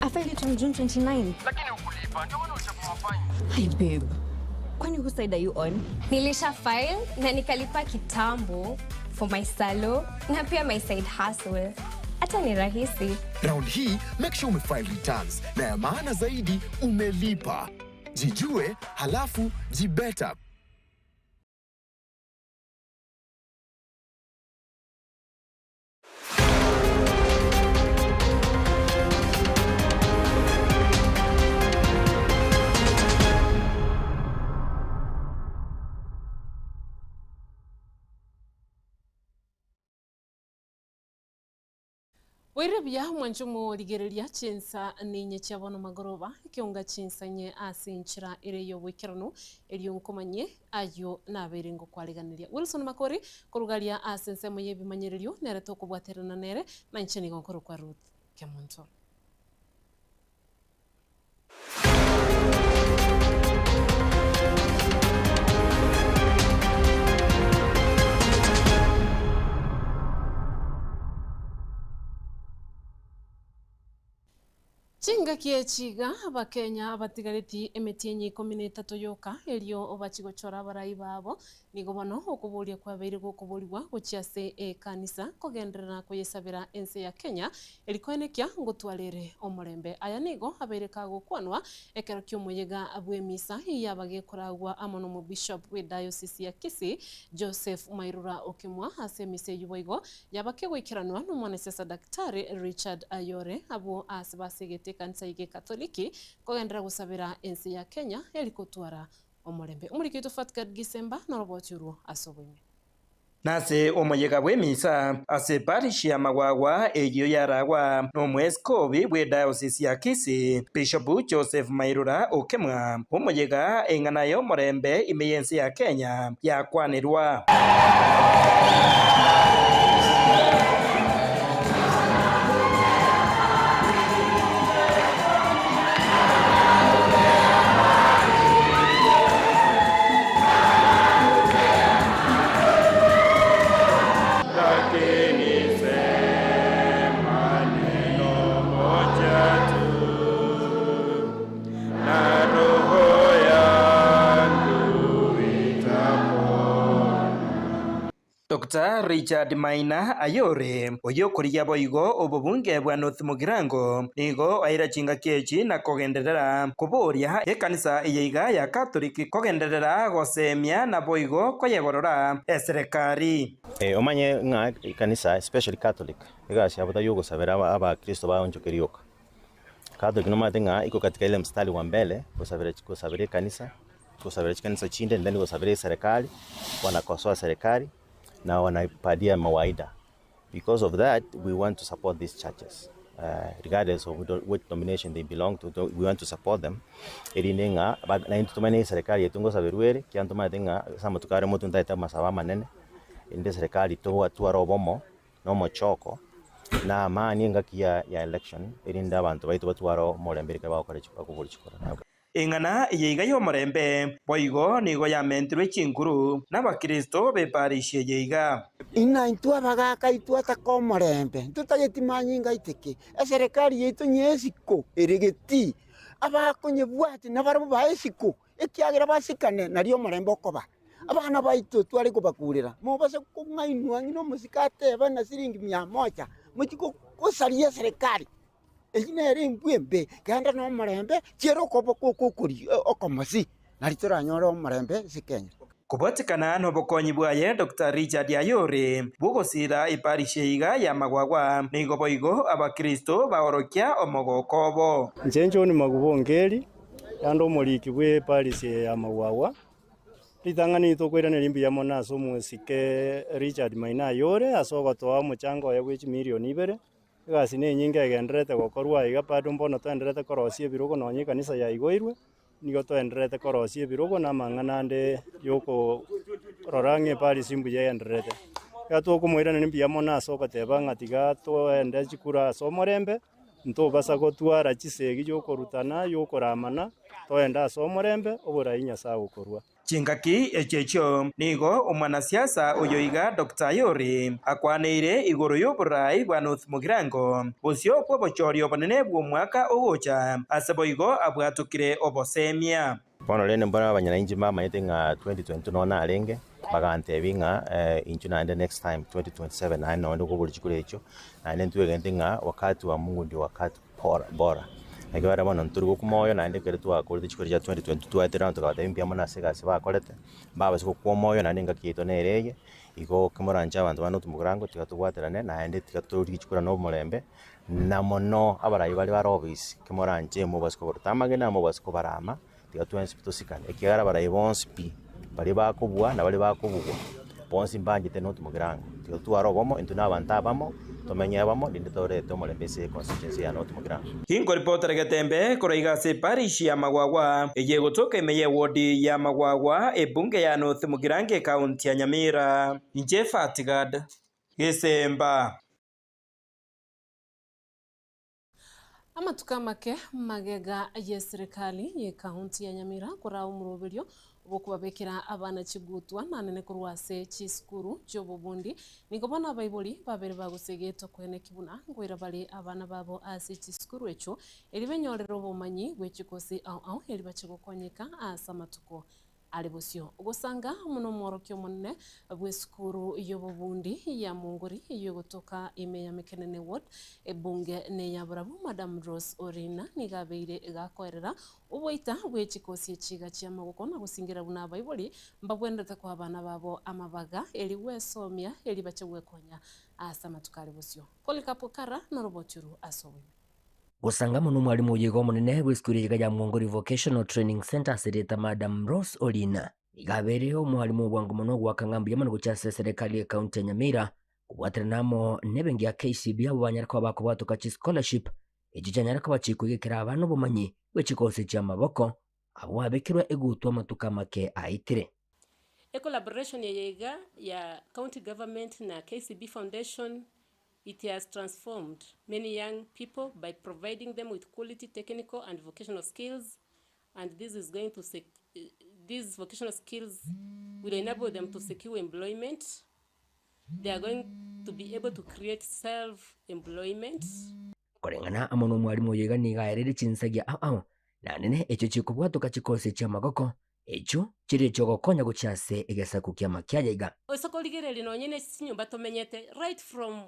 I filed it on June 29. Lakini hukulipa, ndio maana ulichapwa fine. Hi babe. Kwani whose side are you on? Nilisha file na nikalipa kitambo for my salon na pia my side hustle. Hata ni rahisi. Round hii make sure umefile returns na ya maana zaidi umelipa. Jijue halafu jibeta. Boire buya mwanche omorigereria chinsa ninye chia bono magoroba, ekeonga chinsa inye ase enchera ere y'oboikeranu, erio nkomanye ayio nabeire ngokwariganeria. Wilson Makori korugaria ase ensemo y'ebimanyererio nere tokobwaterana nere, na inche nigo nkorokwa Ruth Kemunto. Chingaki echi iga, Abakenya abatigareti emetienyi ikomi na etato yoka erio bachie gochora abarai babo, nigo bono okoboria kwabeire gokoborigwa gochia ase ekanisa kogenderera koyesabera ense ya Kenya eri koenekia ngotwarere omorembe. Aya nigo abeire kagokwanwa ekero ki'omoyega bw'emisa y'abagekoragwa amo n'omobishop bw'edayosisi ya Kisii Joseph Mairura Okemwa ase emisa eyio boigo Yaba kegoikeranwa nomwanasiasa Daktari Richard Ayore abwo aase basegete ekanisa ye Gekatholiki kogenderera gosabera ense ya Kenya eri kotwara omorembe. Omoriki oito Fatgard Gisemba noroboti orwo ase oboime. Nase omoyega bw'emisa ase parish ya Magwagwa eyio yaragwa nomweskobi bw'ediocese ya Kisii Bishop Joseph Mairura Okemwa, omoyega eng'ana y'omorembe ime y'ense ya Kenya yakwanerwa. Lakini sema neno moja tu na roho yangu itapona. Doctor Richard Maina Ayore, oyio okorigia boigo obobunge bwa North Mugirango, nigo aira chingaki echi na kogenderera koboria ekanisa eye iga ya Katoliki kogenderera gosemia naboigo koyegorora eserekari. Omanye ng'a ekanisa especially Catholic egasi yabo tari ogosabera abakristo baonchoke rioka. Catholic nomanyete ng'a iko katika ile mstari wa mbele gosabera gosabera ekanisa, gosabera chikanisa chinde and then gosabera eserekari, wanakosoa serikali na wanaipatia mawaidha. Because of that we want to support these churches regardless of which denomination they belong to, we want to support them erinde ng'a naintwe tomanye eserekari yaito ngosaberwa ere, ekiagera ntomanyete ng'a ase amatuko are motwe ntaete amasabo amanene, erinde eserekari totware obomo na omochoko na amani engaki ya election erinde abanto baito batware omorembe ekero bagokora bakobora chikura. Eng'ana eye iga y'omorembe, boigo nigo yamentirwe chinguru n'Abakristo b'eparish eye iga. Inaa intwe abagaaka aitwe ataka omorembe, ntotageti manyinga aiteke, eserekari yaito ny'esiko ere getii, abakonyebwatia nabarabwo bae esiko, ekiagera basikane nario omorembe okoba. Abana baito tware kobakurera, mobase kong'ainwa ng'ina omosike atebe na siringi mia moja, mochie gosaria eserekari. Eyio nere embwa embe, genda nomorembe, chiera okoboko oko okoria okomosi, nario toranyore omorembe ase Kenya. Kobwatekana nobokonyi bwaye Doctor Richard Ayore bw'ogosiira eparish eiga ya Magwagwa, nigo boigo abakristo baorokia omogoko obo. Inche John Maguba Ongeri, naende omoriki bw'eparish eye ya Magwagwa. Ritang'ani tokoiraneria mbuya mono ase omosike Richard Maina Ayore ase ogotoa omochango oye bwe chimilion ibere, Egasi nenyinge egendererete gokorwa aiga bado mbono toendererete korosia ebirogo nonya ekanisa yaigoirwe, nigo toendererete korosia ebirogo na amang'ana ande yokorora ng'a eparisi mbuya egendererete. Iga tokomoiraneria mbuya mono ase ogoteba ng'a tiga toende chikura ase omorembe, ntobasa gotwara chisegi chiokorutana, yokoramana, toende ase omorembe, oborai Nyasae agokorwa. Chingaki echio echio nigo omwanasiasa oyo iga Doctor Ayori akwaneire igoro y'oborai bwa North Mugirango, bosio bw'obochori obonene bw'omwaka ogocha, ase boigo abwatokire obosemia. Bono rende mbare abanyanainchi mbamanyete ng'a 2022 noo narenge, bagantebia ng'a inchuo naende next time 2027 naende nonye kobori chikura echio, naende ntwegente ng'a wakati wa Mungu ndio wakati bora bora. Naki bare bono ntori gokwa moyo naende ekero twakorete chikura chia 2022 twaetire abanto tokabatebia mbuya mono ase egasi bakorete, mbabase gokwa omoyo naende engaki yaito nere eye, igo kimoranche abanto bande otomorango tiga tobwaterane naende tiga torigie chikura na omorembe, Na mono abarai baria bare obisi, kimoranche mobase kobaruta amagena, mobase kobarama, tiga twensi pi tosikane, ekiagera abarai bonsi pi, baria bakobua na baria bakobugwa, bonsi mbanchete na otomogirango. Tiga totware obomo, intwe na abanto abamo, tomenye abamo, rinde torete omorembe ase econstituency ya North Mugirango. Inkoripotera getembe korwa iga ase eparish ya Magwagwa, eyio egotoka ime y'ewodi ya Magwagwa, ebunge ya North Mugirango ekaunti ya Nyamira. Inche Fatigad Gesemba. Amatuko amake magega y'eserekari y'ekaunti ya Nyamira koraa omoroberio bw'okobabekera abana chigutwa nanene korwa ase chisukuru chi'obobundi, nigo bono abaibori babere bagosegetwa koeneki buna nkoira bare abana babo ase chisukuru echio erio benyorere obomanyi bwe chikosi ao ao erio bache gokonyeka ase amatuko Are bosio ogosanga amo nomworokia omonene bw'esukuru y'obobundi ya Munguri eyio egotoka ime ya Mekenene Ward, ebunge neya barabwo Madam Rose Orina nigo abeire gakoerera oboita bwe chikosi echiga chi'amagoko na gosingira buna abaibori mbabwenerete koa abana babo amabaga eri gwesomia eri bache gwekonya ase amatuko are bosio. Polycarp Okara noroboti oru ase oboime. Gosanga amo nomwalimu oyo iga omonene bw'esukuru eyio iga ya Mwongori Vocational Training Centre ase erieta Madam Rose Olina, iga abeire omwalimu obwango mono ogoaka ng'a mbuya mono gochia ase eserekari y'ecounty ya Nyamira kobwaterana amo nebenki ya KCB abwo banyare koba bakobwatoka chischolarship echio chianyare koba chikoigekera abana obomanyi bwe chikosi chiamaboko abwo babekirwe egutwa amatuko amake aetire. Ecollaboration eye iga ya county government na KCB Foundation It has transformed many young people by providing them with quality technical and vocational skills and this is going to these vocational skills will enable them to secure employment, they are going to be able to create self employment. Koreng'ana amo nomwalimu oyo iga nigo aereire chinsagia ao ao, na nene echio chikobwatoka chikosi chi'amagoko, Echio chire echi'ogokonya gochia ase egesaku ki'amakiaya iga. Ase korigereria nonye ne chinyomba tomenyete, right from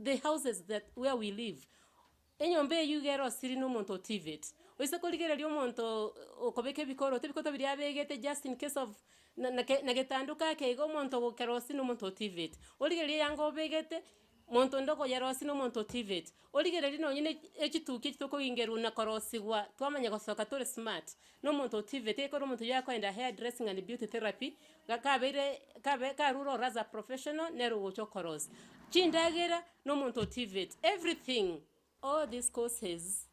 the houses that where we live, enyomba eyio iga erosiri na omonto o TVET. Oise korigereria omonto okobeka ebikoroto, ebikoroto biria abegete just in case of na na getanduka ake iga omonto ogokerosia na omonto o TVET. Origererie eyanga obegete, Monto onde okoyerosia nomonto otiveti. Origererie nonye ne echituki echi tokogingerwa na korosigwa twamanya gosoka tore smart, nomonto otiveti ekero omonto oyio akoenda hair dressing and beauty therapy, ga kabeire kabe karure ororo as a professional nere ogocha okorosia. Chindagera, nomonto otiveti, everything, all these courses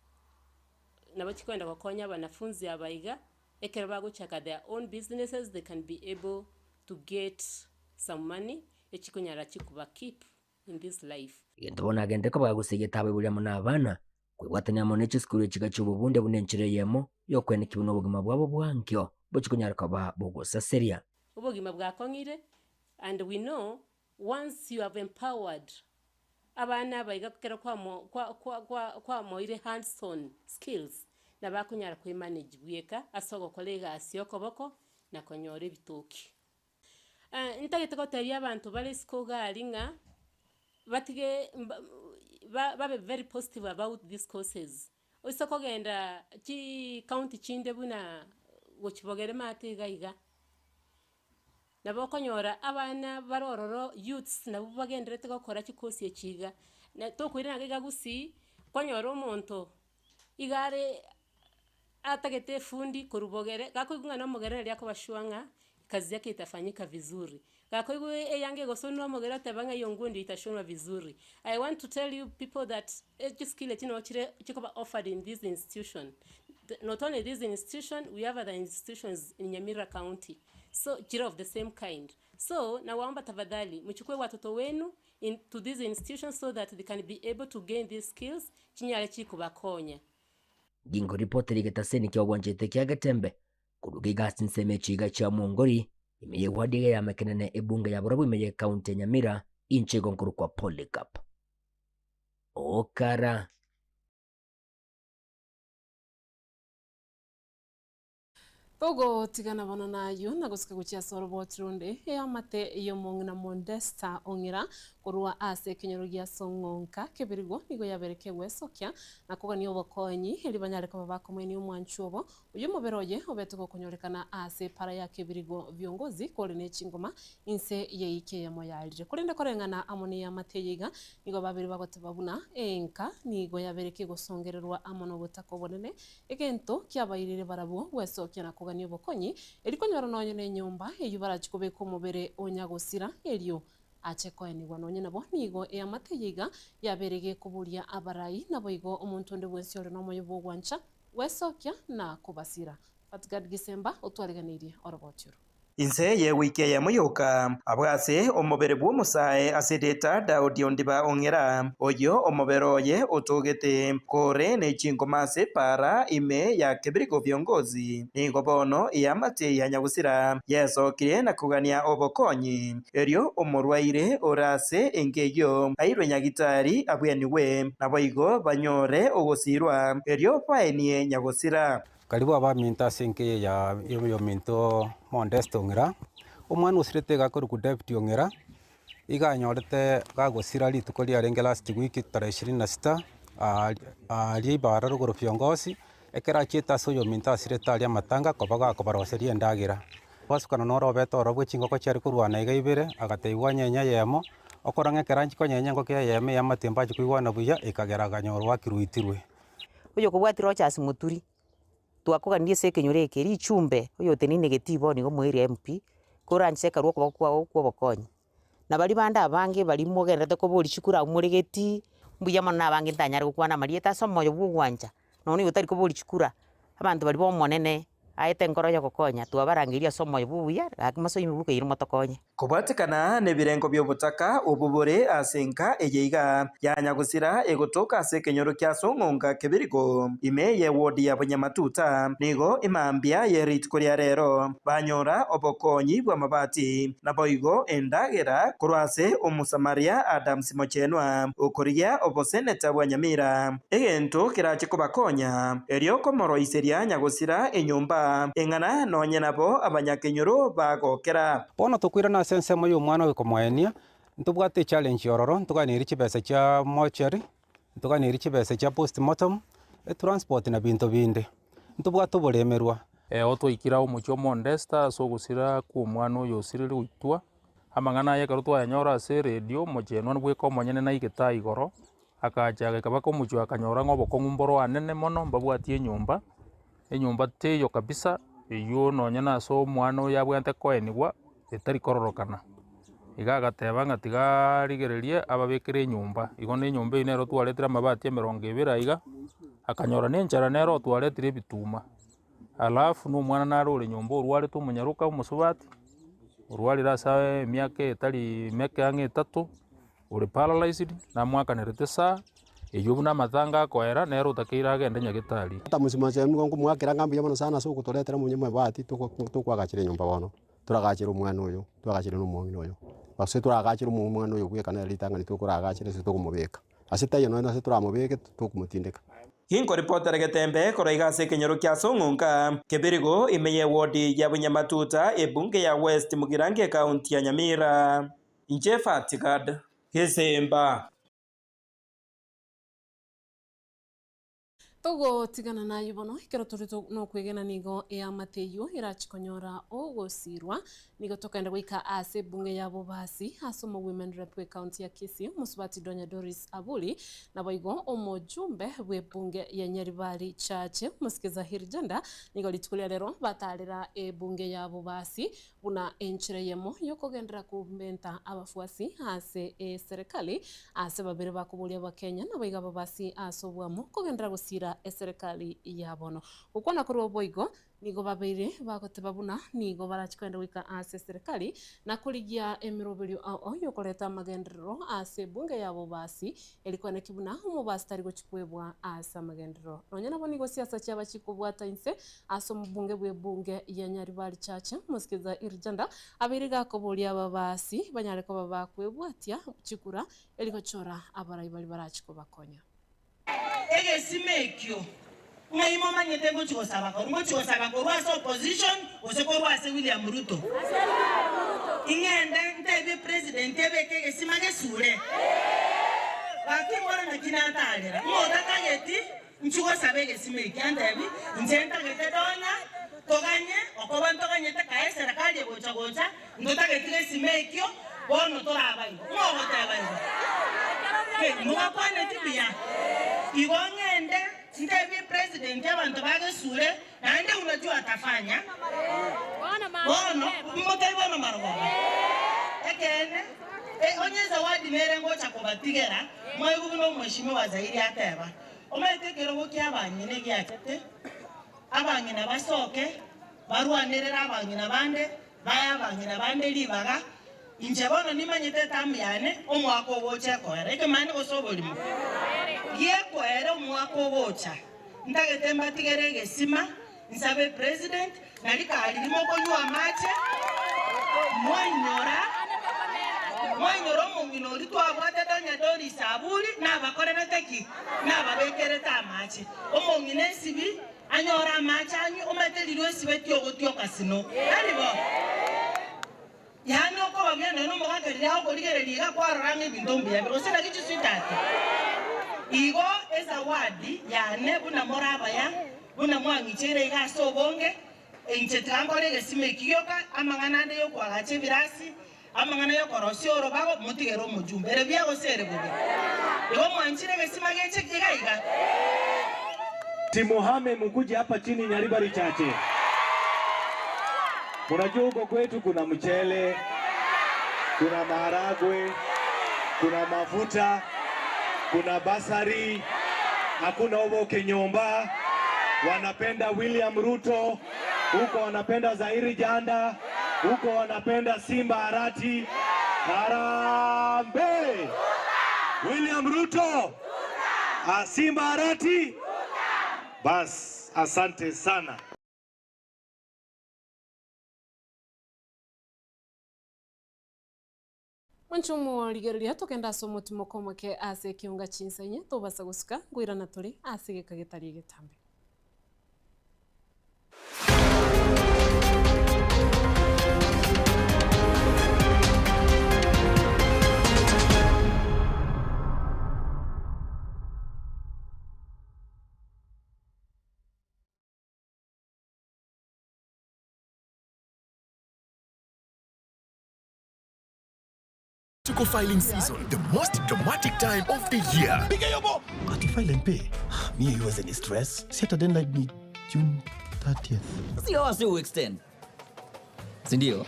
nabo chikoenda gokonya abanafunzi aba iga, ekero bagochaka their own businesses they can be able to get some money echikonyara chikoba keep in this life. Egento bono agente koba gosegeta abaibori amo nabana, kwebwatania amo ne chisukuru echiga chi'obobunde buna enchera eyemo y'okwenekia buna obogima bwabo bwa ankio bochikonyara koba bogosaseria. Obogima bwakong'ire and we know once you have empowered abana aba iga ekero kwamo kwa kwa kwa kwamoire hands on skills, nabo akonyara koemanage bweka ase ogokora egasi ya okoboko na konyora ebitoki. Ntagete gotebia abanto bare isiko iga aria ng'a batige ba babe very positive about these courses. Ase kogenda chicounty chinde buna gochia bogere maate iga iga, nabo okonyora abana bare ororo youths nabwo bagendererete gokora chikosi echi iga. Na tokoirana iga gusii, kwanyora omonto iga are atagete efundi korwa bogere, gakoigwa ng'a nomogere nari akoba sure ng'a kazi yake itafanyika vizuri. Gakoigwa eyanga egosonwa omogere oteba ng'a hiyo nguo ndio itashonwa vizuri. I want to tell you people that echiskill echi nabo chire chikoba offered in this institution. Not only this institution, we have other institutions in Nyamira county, so chire of the same kind. So nawaomba tafadhali mchukue watoto wenu in to these institutions so that they can be able to gain these skills chinyare chikobakonya. Ginko ripoti rigetaseni kia obwanchete kia Getembe. Korwa iga ase ensemo echiga chia Mwongori, ime y'ewadi iga ya Mekenene ebunge ya Borabu ime y'ecounty ya Nyamira, inche igo nkorokwa Polycarp Okara. Togotigana bono nayio na gosika gochia ase oroboti ronde, eamate y'omong'ina Modesta Ong'ira korwa ase ekenyoro gia Song'onka kebirigo nigo yabereke gwesokia na kogania obokonyi erio banyare koba bakomoenia omwanchwa obo oyio omobere oye obete gokonyorekana ase epara ya kebirigo viongozi kore ne chingoma inse yeiki eyemo yarire. Korende koreng'ana amo neamate eye iga nigo babere bagoteba buna enka nigo yabereke gosongererwa amo nobotaka obonene Egento kiabairire barabwo gwesokia na kogania obokonyi, erio konyora nonye nenyomba eyio barachie kobeka omobere o nyagosira, erio ache koenigwa. Nonye nabo nigo eamate eye iga yabeire gekoboria abarai, naboigo omonto onde bwensi ore nomoyo bw'ogwancha gwesokia na kobasira. Fatgard Gisemba otwariganeirie oroboti oro. Inse y'ewiki eyemo yoka, abwo ase omobere bw'omosae ase erieta Daudi ondiba ong'ira, oyio omobere oye otogete kore ne chingoma ase epaara ime ya kebirigo biongozi, nigo bono eamate ya nyagusira yesokirie na kogania obokonyi, erio omorwaire ore ase enka eyio airwe nyagitari abwenigwe, naboigo banyore ogosiirwa, erio baenie nyagusira. Karibu abaminto ase enka eye ya oyominto Modeste Ong'era, omwana osirete iga akorokwa David Ong'era, iga anyorete gagosira rituko riarenge last week tarehe ishirini na sita, aria ibara rogoro viongozi, ekero achiete ase oyominto asirete aria amatanga koba gakobaroseria endagera. Basukana noro obete oro bwe chingoko chiare korwana iga ibere, agatebiwa anyenye eyemo, okora ng'a ekero anchi konyenya engoko eyemo ey'amatembe achia koigwana buya, ekagera akanyorwa akiruitirwe. Oyokobwati Rochas Muturi, twakoganirie ase ekenyoro eke, richumbe oyoteneine getii bono igo omoerio MP, koranche ekarwa okoboko kwao kwa obokonyi. Na baria bande abange baria mogendererete koboria chikura abwo more getii, mbuya mono na abange ntanyare gokwana amarieta ase omoyo bwa ogwancha, nonya oyo otari koboria chikura, abanto baria ba omonene aete enkoro ya ogokonya, twabarangeria ase omoyo bwa obuya, gaki mosoe emibuko eyio motokonye. Kobwatekana nebirengo bi'obotaka obwo bore ase enka eye iga, ya nyagosira egotoka ase ekenyoro kia Song'onga Kebirigo, ime y'ewodi ya Bonyamatuta, nigo emambia ye rituko ria rero banyora obokonyi bw'amabati, naboigo endagera korwa ase Omosamaria Adams Mochenwa, okorigia oboseneta bwa Nyamira. Egento kerache kobakonya, erio komoroiseria nyagosira enyomba eng'ana nonye nabo abanyakenyoro bagokera. Bono tokoirana ase ensemo y'omwana oyo komoenia, ntobwate echallenge ororo, ntoganeiri chibesa chia mortuary, ntoganeiri chibesa chia postmortem, etransport na binto binde. Ntobwate oboremerwa. Eo twaikire omochie o Mondesta ase ogosira kw'omwana oyo osirire goitwa. Amang'ana aya ekero twayanyora ase eredio, omochenwa bweka omonyene naigete aa igoro, Agacha agaika mpaka omochie akanyora ng'a obokong'u mboro anene mono, mbabwati enyomba, enyomba teiyo kabisa, eywo nonye na ase omwana oyo abwenerete koenigwa, etari kororokana. Iga agateba ng'a tiga arigererie ababekere enyomba, igo na enyomba eywo nero twaretire amabati emerongo ebere aiga, akanyora na enchara nero otwaretire ebituma. Alafu na omwana nare ore nyomba orwarete omonyaroka omosubati, orwarire ase emiaka etari meke ang'e etato. Ore paralyzed, namwakanerete saa eyio buna amatanga akoera, nere otakeire agende nyagetari. Ata mosima inche nigo nkomoakera ng'a mbuya mono sana ase ogotoretera omonye mabati tokoagachera enyomba bono, toragachere omwana oyo, twagachere na omong'ina oyo. Gose toragachere omwana oyo bweka nere ritang'ani tokoragachere ase tokomobeka. Ase taiyo nonya ase toramobeke tokomotindeka. Ginkoripotera getembe korwa iga ase ekenyoro kia Song'onga, Kebirigo, ime y'ewodi ya Bunyamatuta, ebunge ya West Mugirango ekaunti ya Nyamira. Inche Fatigad gesemba. Togotigana nayio bono, ekero tore nokwegena nigo eamate eyio erachi konyora ogosirwa. Nigo tokenda goika ase ebunge ya Bobasi ase omo women rep bwe county ya Kisii omosubati Donya Doris Aburi naboigo omojumbe bw'ebunge ya Nyaribari Chache omosike Zahir Janda nigo rituko ria rero batarera ebunge ya Bobasi Buna enchera eyemo y'okogenderera komenta abafuasi ase eserekari, ase babere bakoboria Abakenya naboigo ababasi ase oboamo kogenderera gosira. kogambera eserekari ya bono. Gokwana korwa boigo Nigo babeire bagoteba buna nigo barache kogenda goika ase eserekari na korigia emeroberio ao y'okoreta amagenderero ase ebunge y'abobasi, eri koeneki buna omobasi tari gochia kwebwa ase amagenderero. Nonya nabo nigo siasa chiaba chikobwata inse ase omobunge bw'ebunge ya Nyaribari Church, Omosikiza Irijanda, abeire gakoboria ababasi banyare koba bakwebwatia chikura eri gochora abarai baria barache kobakonya. Egesima ekio, ng'ai momanyete ngochia gosaba korwa? Ngochia gosaba korwa ase opposition gose korwa ase William Ruto? Ing'ende ntebie president ebeke egesima gesure? Gaki mbore naki natarera, ng'a otatageti nchia gosaba egesima eki antebi inche ntagete donya toganye okoba ntoganyete kae eserekari egocha gocha Ntotageti gesima ekio, bono toraba igo. Ng'o ogoteba igo? Mogakwaneti buya. Igo ng'ende ntebie president abanto ba Gesure naende unajua atafanya. Bono motebi bono marogoba. Ekeene, onye ezawadi nere ngocha kobatigera, mwaigwe buna omweshimiwa Zairi ateba. Omanyete ekerogo kia abang'ina egiachete, abang'ina basoke, Barwanerere abang'ina bande, bae abang'ina bande ribaga. Inche bono nimanyete etamu yane, omwaka ogocha ekoera. Ekemani gose oborimo? Gekoera omwaka ogocha. Ntagete mbatigere egesima, nsabe president, na rikari rimokonywa amache, mwainyora, mwainyora omong'ina oria twabwate Donya Doris Aburi, nabakorerete ki? Nababekerete amache. Omong'ina esibi, Anyore amache anywe, omanyete riria osibetie ogotioka sino. Tari bo? Yaani okoba buya nonya nomogaka riria agokorigereria iga kwarora ng'a ebinto mbuya bire, gose naki chisweetheart? Igo ezawadi yane buna more abaya, buna mwang'icheire iga ase obonge, inche tiga nkore egesima eki gioka, amang'ana ande yokoagacha ebirasi, amang'ana yokorosia orobago, motigere omojumbe. Ere buya gose ere bobe? Igo mwanchire egesima geche iga iga? Simuhame mukuje hapa chini Nyaribari Chache. Munajua huko kwetu kuna mchele, kuna maharagwe, kuna mafuta, kuna basari, hakuna oboke nyomba. Wanapenda William Ruto, huko wanapenda Zairi Janda, huko wanapenda Simba Arati. Harambee! William Ruto! Ah, Simba Arati! Bas, asante sana. Mwanche omorigereria togende ase omotimoko omoke ase ekiunga chinsa inye tobasa gosuka nkoirana tore ase egeka getari egetambe. Tuko filing season, the most dramatic time of the year. Ati file and pay. Mi haiwezi ni stress. Si hata deadline ni June 30th. Sio wasi uextend. Si ndio?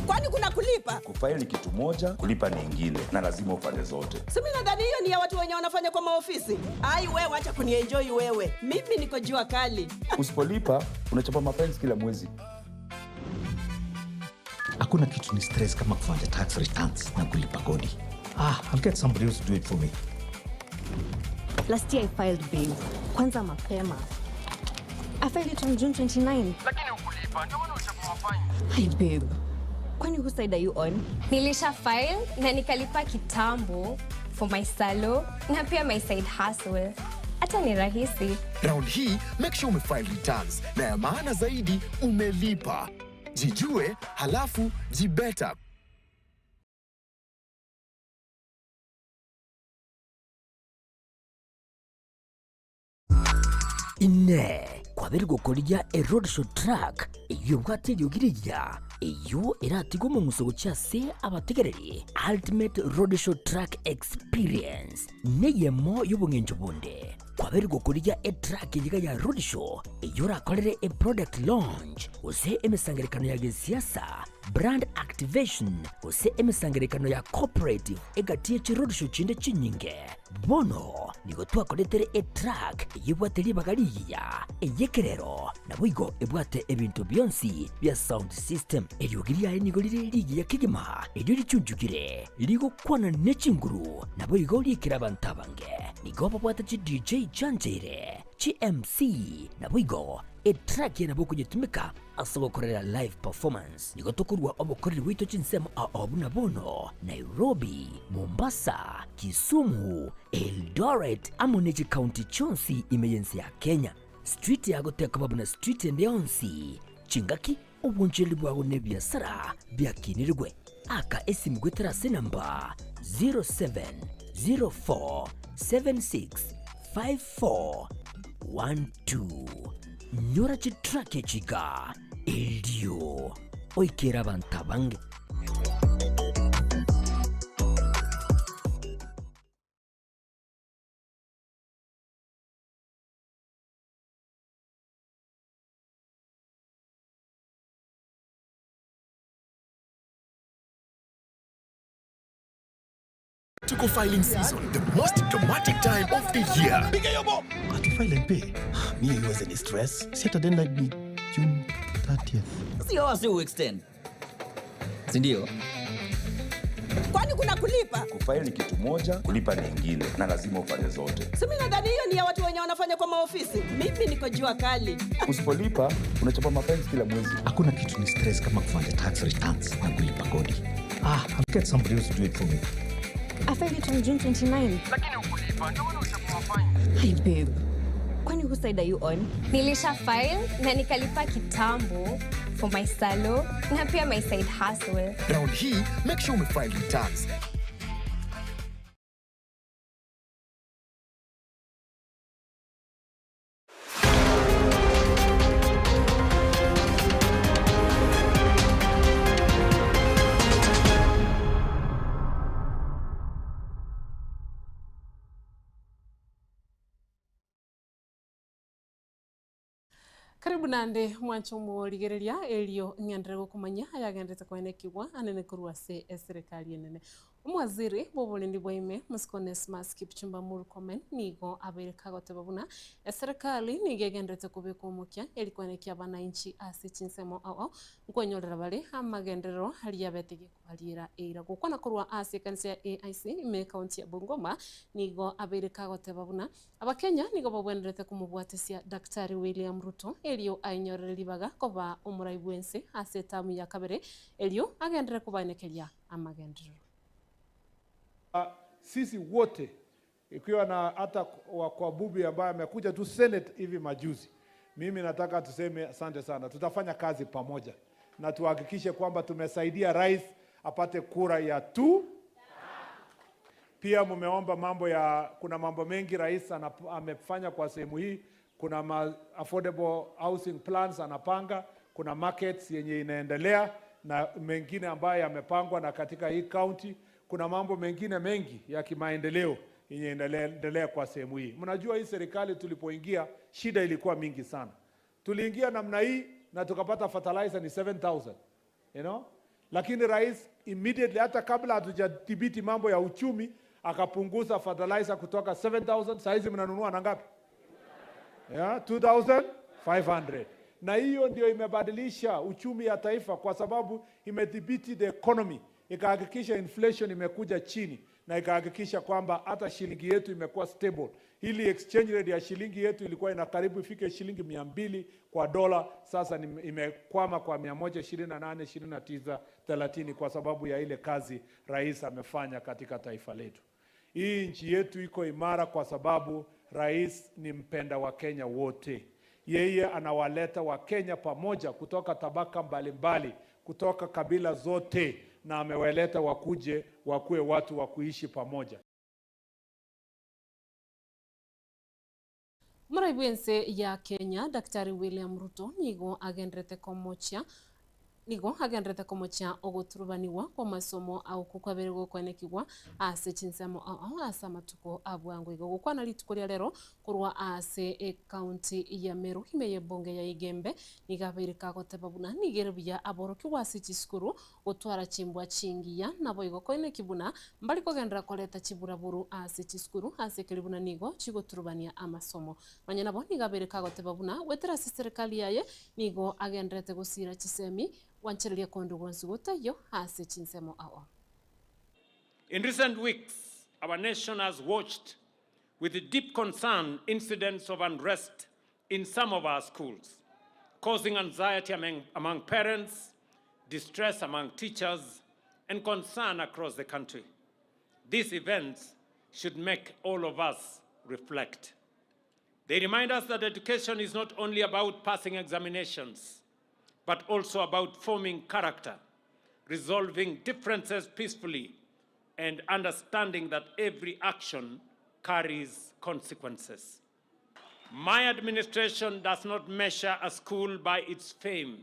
Kwani kuna kulipa? Kufaili ni kitu moja, kulipa ni ingine, na lazima ufanye zote. Si mimi nadhani hiyo ni ya watu wenye wanafanya kwa maofisi. Ai wewe, wacha kunienjoy wewe. Mimi niko jua kali. Usipolipa unachapa mapenzi kila mwezi. Hakuna kitu ni stress kama kufanya tax returns na kulipa kodi. Ah, I'll get somebody else to do it for me. Last year I filed babe. Kwanza mapema. I filed it on June 29. Lakini ukulipa, ndio maana ulichapa mafaini. Hi babe. Kwani whose side are you on? Nilisha file na nikalipa kitambo for my salo na pia my side hustle. Hata ni rahisi. Round hii make sure umefile returns na ya maana zaidi umelipa. Jijue halafu jibeta. Inee! Kwabeire gokorigia eroadshow truck eyio ebwate eriogi rigiya, eyio eratige omong'uso gochia ase abategereri? Ultimate Roadshow Truck Experience neyemo y'obong'encho bonde. Kwabeire gokorigia etruck eyio iga ya roadshow eyio orakorere eproduct launch gose emesangererekano ya gesiasa, brand activation gose emesangererekano ya cooperative egati ye chiroadshow chinde chinyinge. Bono Nigo twakoretere etruck eyio ebwate ribaga rigiya, ey'ekerero, naboigo ebwate ebinto bionsi bia sound system. Eriogi riaye nigo rire rigiya kegima, erio richunchukire, rigokwana ne chinguru, naboigo riikire abanto abange. Nigo babwate chi DJ chiancheire, chi MC, naboigo etruck eye nabo okonyetumeka ase ogokorera live performance. Nigo tokorua obokoreri bwaito chinsemo ao buna bono, Nairobi, Mombasa, Kisumu, Eldoret amo ne chikaunti chionsi ime y'ense ya Kenya. Street yago tekoba buna street ende yonsi. Chingaki, obonchereri bwago na ebiasara biakinirigwe. Aka esimu goetera ase enamba 0704765412. Nyora chitrack echi iga erio oikere abanto abange. Tuko filing season, the most dramatic time of the year. Ati file and pay. Mi haiwezi ni stress. Si hata deadline ni June 30th. Sio wasi uextend. Si ndio? Kwani kuna kulipa? Kufile ni kitu moja, kulipa ni ingine, na lazima ufanye zote. Si mimi nadhani hiyo ni ya watu wenye wanafanya kwa maofisi. Mimi niko jua kali. Usipolipa unachapa mafines kila mwezi. Hakuna kitu ni stress kama kufanya tax returns na kulipa kodi. Ah, I'll get somebody else to do it for me. I filed it on June 29. Lakini hukulipa, ndio maana ulichapa mafines. Hi babe. Kwani whose side are you on? Nilisha file na nikalipa kitambo for my salo na pia my side hustle. Round hii, make sure umefile returns. Karibu nande mwanche omorigereria erio ng'enderere gokomanya ayagenderete koenekigwa anene korwa ase eserekari enene. Omowaziri bwa oborendi bwa ime Mosike Onesmus Kipchumba Murkomen nigo abeire kagoteba buna eserekari nigo egenderete kobeka omokia eri koenekia abanainchi ase chinsemo ao ao nkwenyorera bare amagenderero aria abete gekobariera eira. Gokwana korwa ase ekanisa ya AIC ime ekaunti ya Bungoma nigo abeire kagoteba buna Abakenya nigo babwenerete komobwatesia Daktari William Ruto erio ainyorere ribaga koba omorai bw'ense ase etamu ya kabere erio agenderere kobaenekeria amagenderero. Sisi wote ikiwa na hata kwa Bubi ambaye amekuja tu Senate hivi majuzi, mimi nataka tuseme asante sana. Tutafanya kazi pamoja na tuhakikishe kwamba tumesaidia rais apate kura ya tu. Pia mumeomba mambo ya, kuna mambo mengi rais amefanya kwa sehemu hii. Kuna ma affordable housing plans anapanga, kuna markets yenye inaendelea na mengine ambayo yamepangwa, na katika hii county kuna mambo mengine mengi ya kimaendeleo yenye inaendelea kwa sehemu hii. Mnajua hii serikali tulipoingia shida ilikuwa mingi sana. Tuliingia namna hii na tukapata fertilizer ni 7000 you know? Lakini rais immediately hata kabla hatujadhibiti mambo ya uchumi akapunguza fertilizer kutoka 7000 saa hizi mnanunua na ngapi? Yeah, 2500. Na hiyo ndio imebadilisha uchumi ya taifa kwa sababu imedhibiti the economy, ikahakikisha inflation imekuja chini na ikahakikisha kwamba hata shilingi yetu imekuwa stable. Ili exchange rate ya shilingi yetu ilikuwa inakaribu ifike shilingi 200 kwa dola, sasa imekwama kwa 128, 29, 30 kwa sababu ya ile kazi rais amefanya katika taifa letu. Hii nchi yetu iko imara kwa sababu rais ni mpenda wa Kenya wote. Yeye anawaleta Wakenya pamoja kutoka tabaka mbalimbali, kutoka kabila zote, na amewaleta wakuje wakuwe watu wa kuishi pamoja. Omorai bw'ense ya Kenya, Daktari William Ruto nigo agenderete komochia Nigo agenderete komochia ogoturubanigwa kw'amasomo okwo kwabeire gokoenekigwa ase chinsemo ao ao ase amatuko a bwango igo. Gokwana rituko ria rero korwa ase ecounty ya Meru ime y'ebunge ya Igembe nigo abeire kagoteba buna nigo ere buya aborokigwa ase chisukuru gotwara chimbwa chingiya naboigo koeneki buna mbari kogenderera koreta chiburaburu ase chisukuru ase ekeri buna nigo chigoturubania amasomo. Nonya nabo nigo abeire kagoteba buna goetera ase eserekari yaye nigo agendererete gosiira chisemi gwanchereria konde gwonsi gotaiyo ase chinsemo ao. In recent weeks, our nation has watched with deep concern incidents of unrest in some of our schools, causing anxiety among, among parents, distress among teachers, and concern across the country. These events should make all of us reflect. They remind us that education is not only about passing examinations, but also about forming character, resolving differences peacefully, and understanding that every action carries consequences. My administration does not measure a school by its fame,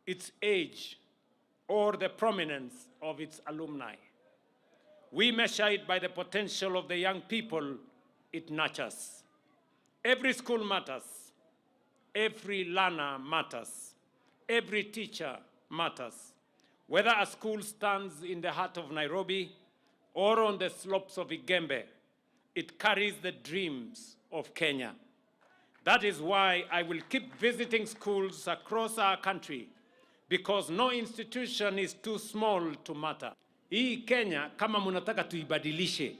its age, or the prominence of its alumni. We measure it by the potential of the young people it nurtures. Every school matters. Every learner matters. Every teacher matters. Whether a school stands in the heart of Nairobi or on the slopes of Igembe, it carries the dreams of Kenya. That is why I will keep visiting schools across our country because no institution is too small to matter. Hii Kenya kama munataka tuibadilishe,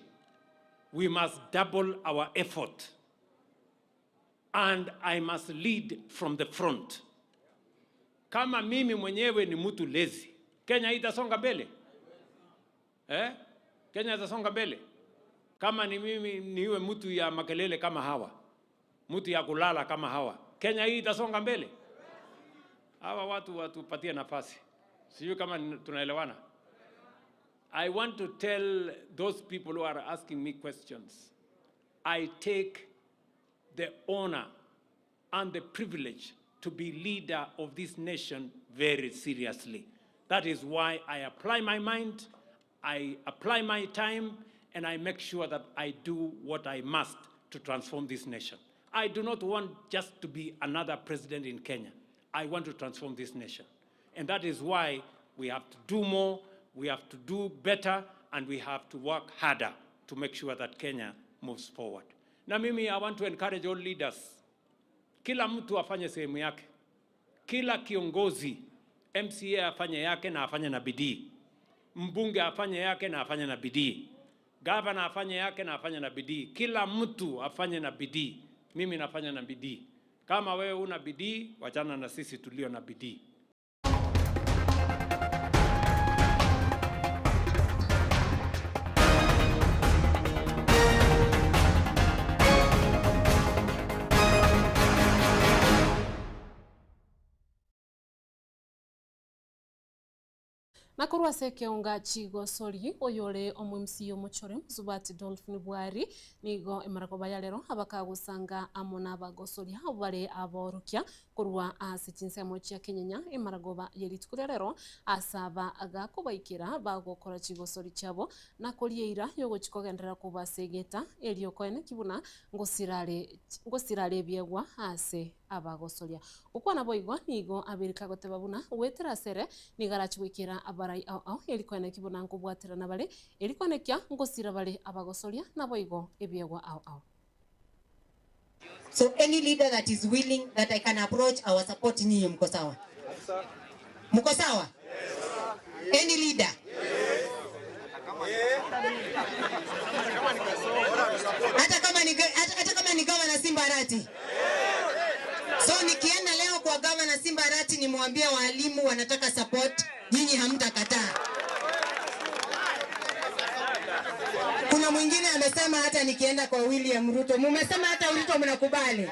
we must double our effort and I must lead from the front. Kama mimi mwenyewe ni mtu lazy, Kenya itasonga mbele eh? Kenya itasonga mbele kama ni mimi niwe mtu ya makelele kama hawa, mtu ya kulala kama hawa, Kenya hii itasonga mbele? Hawa watu watupatie nafasi, sijui kama tunaelewana. I want to tell those people who are asking me questions, I take the honor and the privilege to be leader of this nation very seriously. That is why I apply my mind, I apply my time, and I make sure that I do what I must to transform this nation. I do not want just to be another president in Kenya. I want to transform this nation. And that is why we have to do more, we have to do better, and we have to work harder to make sure that Kenya moves forward. Na mimi, I want to encourage all leaders. Kila mtu afanye sehemu yake. Kila kiongozi, MCA afanye yake na afanye na bidii. Mbunge afanye yake na afanye na bidii. Gavana afanye yake na afanye na bidii. Kila mtu afanye na bidii. Mimi nafanya na bidii. Kama wewe una bidii, wachana na sisi tulio na bidii. Na korwa ase ekeonga chigosori oyore omo-MC omochore Mosubati Dolphin Bwari nigo emaragoba ya rero abakagosanga amo na abagosoria abo bare aborokia korwa ase chinsemo chia Kenyenya emaragoba ya rituko ria rero ase aba agakobaikera bagokora chigosori chiabo na korieira yogochi kogenderera kobasegeta erio koene kibuna ngosirare ngosirare ebiegwa ase abagosoria. Gokwana boigo nigo abereka goteba buna goetera asere nigo arachi goikera abarai ao ao erikwana kibuna nkobwaterana bare erikwana kia ngosira bare abagosoria naboigo ebiegwa ao ao. So any leader that is willing that I can approach our support nyinyi mko sawa? Mko sawa? Any leader? Hata kama ni hata kama ni gavana Simba Arati. So nikienda leo kwa gavana Simba Arati nimwambie walimu wanataka support, nyinyi hamtakataa. Kuna mwingine amesema hata nikienda kwa William Ruto, mumesema hata Ruto mnakubali?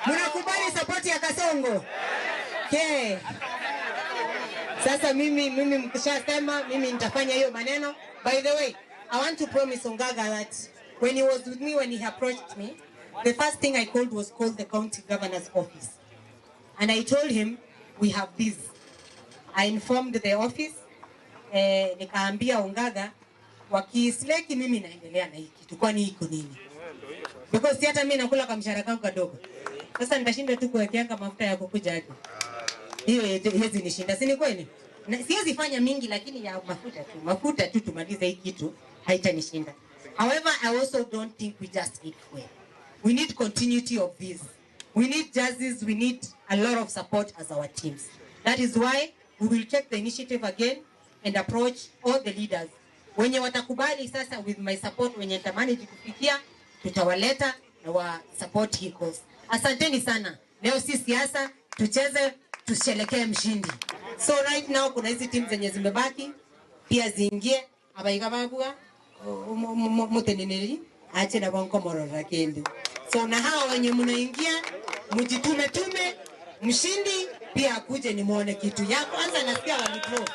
Mnakubali support ya Kasongo? Okay. Sasa mimi mimi mkishasema mimi nitafanya hiyo maneno. By the way, I want to promise Ongaga that when he was with me, when he approached me, the first thing I called was called the county governor's office. And I told him, we have this. I informed the office nikaambia Ongaga wakisleki mimi naendelea na hii kitu, kwani iko nini? Because si hata mimi nakula kwa mshahara kangu kadogo. Sasa nitashinda tu kuwekeanga mafuta ya kukuja aje? Hiyo haiwezi nishinda, si ni kweli? Na siwezi fanya mingi, lakini ya mafuta tu, mafuta tu tumalize hii kitu haitanishinda. However, I also don't think we just need fuel. We need continuity of this. We need jerseys, we need a lot of support as our teams. That is why we will take the initiative again and approach all the leaders. Wenye watakubali sasa with my support, wenye nitamanage kufikia, tutawaleta na wa support hii cause. Asanteni sana. Leo si siasa, tucheze, tusherekee mshindi. So right now kuna hizi teams zenye zimebaki pia ziingie abaiga babua muteneneri ache na bonko morora kendo. So na hawa wenye mnaingia mjitume tume, mshindi pia akuje nimuone kitu ya kwanza. Nasikia walidraw.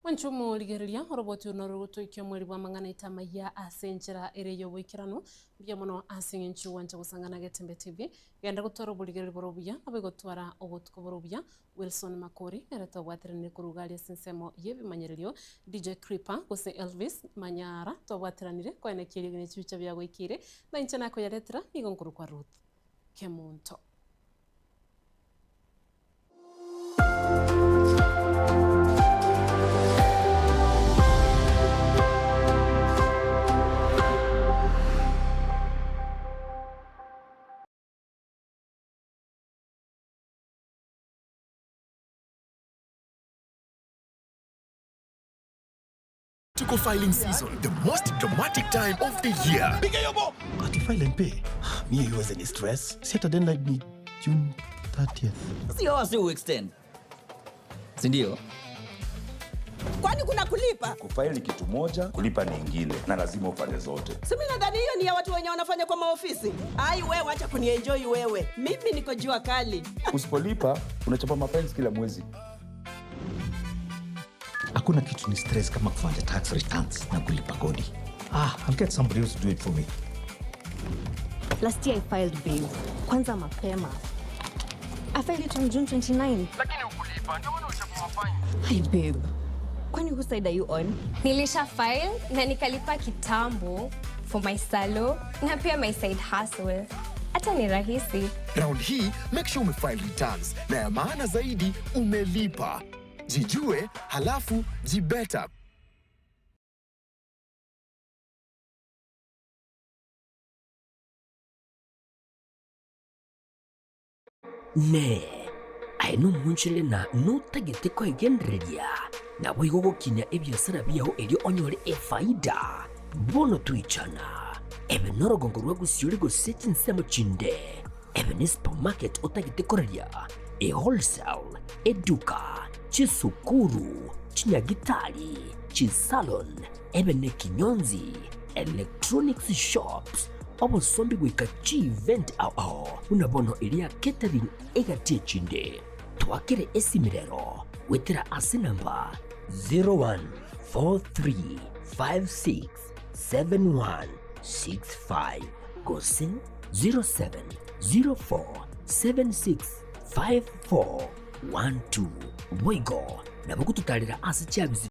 Mwanchumo rigereria oroboti ono rogotoikia omweri bwa mang'ana itamaiya ase enchera ere ya oboikeranu mbuya mono ase eng'encho gwancha gosangana Getembe TV genda gotwara oborigereria boro obuya nabo egotwara obotuko boro obuya Wilson Makori ere twabwateranire koruga aria ase ensemo ya ebimanyererio DJ Creeper gose Elvis Manyara twabwateranire koenekia eriogi na chibicha biagoikeire na inche nakoyaretera nigo nkorokwa Ruth Kemunto. Tuko filing season, the most dramatic time of the year. Ati file and pay. Mi hiyo ni stress. Si hata deadline ni June 30th. Sio wasi uextend, sindio? Kwani kuna kulipa? Kufile ni kitu moja, kulipa ni ingine, na lazima ufanye zote. Si mimi nadhani hiyo ni ya watu wenye wanafanya kwa maofisi. Ai wewe, wacha kunienjoy wewe. Mimi niko jua kali. Usipolipa unachapa mafines kila mwezi. Hakuna kitu ni stress kama kufanya tax returns na kulipa kodi. Ah, I'll get somebody else to do it for me. Last year I filed babe. Kwanza mapema. I filed it on June 29. Lakini ukulipa ndio maana uchapa mafine. Hi babe. Kwani whose side are you on? Nilisha file na nikalipa kitambo for my salo na pia my side hustle. Hata ni rahisi. Round hii make sure umefile returns na ya maana zaidi umelipa. Jijue halafu jibeta. Ne aye nomonchele na notagete koegendereria nabo igo gokinya ebiasara biao erio onyore efaida bono twichana ebe norogongo rwa gosiori gose chinsemo chinde ebe ni supermarket otagete koreria e wholesale eduka chisukuru chinyagitari chisalon ebe ne kinyonzi electronics shops obosombi goika chi-event ao buna bono eria catering egatie chinde twakere esimirero wetera ase namba 0143567165 gose 0704765412 boigo nabo gototarera ase chiabisi.